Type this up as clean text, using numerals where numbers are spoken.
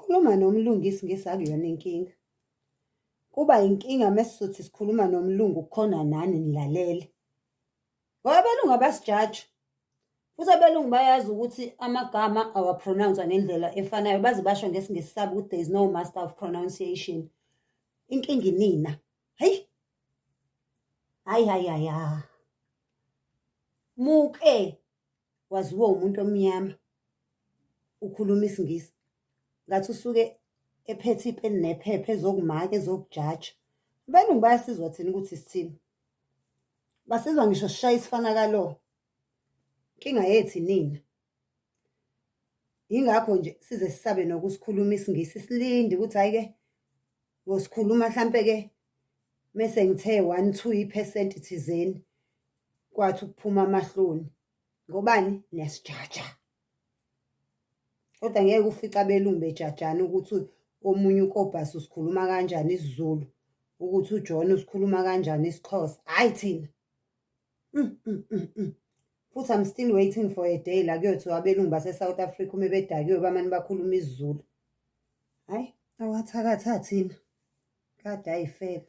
Ukukhuluma nomlungu isiNgisi akuyona inkinga. Kuba yinkinga mesizothi sikhuluma nomlungu kukhona nani nilalele. Ngoba abelungu abasijaji. Futhi abelungu bayazi ukuthi amagama awa-pronounce-wa ngendlela efanayo, baze basho ngesiNgisi sabo ukuthi there is no master of pronunciation. Inkinga inina. Hhayi! Hhayi, hhayi, hhayi, ha. Muke waziwa umuntu omnyama ukhuluma isiNgisi ngathi usuke ephethe ipeni nephepha ezokumaka ezokujaja. Abelungu bayasizwa thina ukuthi sithini. Basizwa ngisho sishaya isifana kalo. Inkinga yethu inina. Yingakho nje size sisabe nokusikhuluma isiNgisi silinde ukuthi hhayi-ke ngosikhuluma hlampe-ke mese ngithe one two iphesenti thizeni kwathi ukuphuma amahloni. Ngobani? Niyasijaja. Kodwa ngeke ufice abelungu bejajana ukuthi omunye uKobus usikhuluma kanjani isiZulu, ukuthi uJohn usikhuluma kanjani isiXhosa. Hhayi thina. Futhi I'm still waiting for a day la kuyothiwa abelungu base-South Africa uma bedakiwe bamane bakhuluma isiZulu. Hhayi, awathakatha thina. Kade ayifela.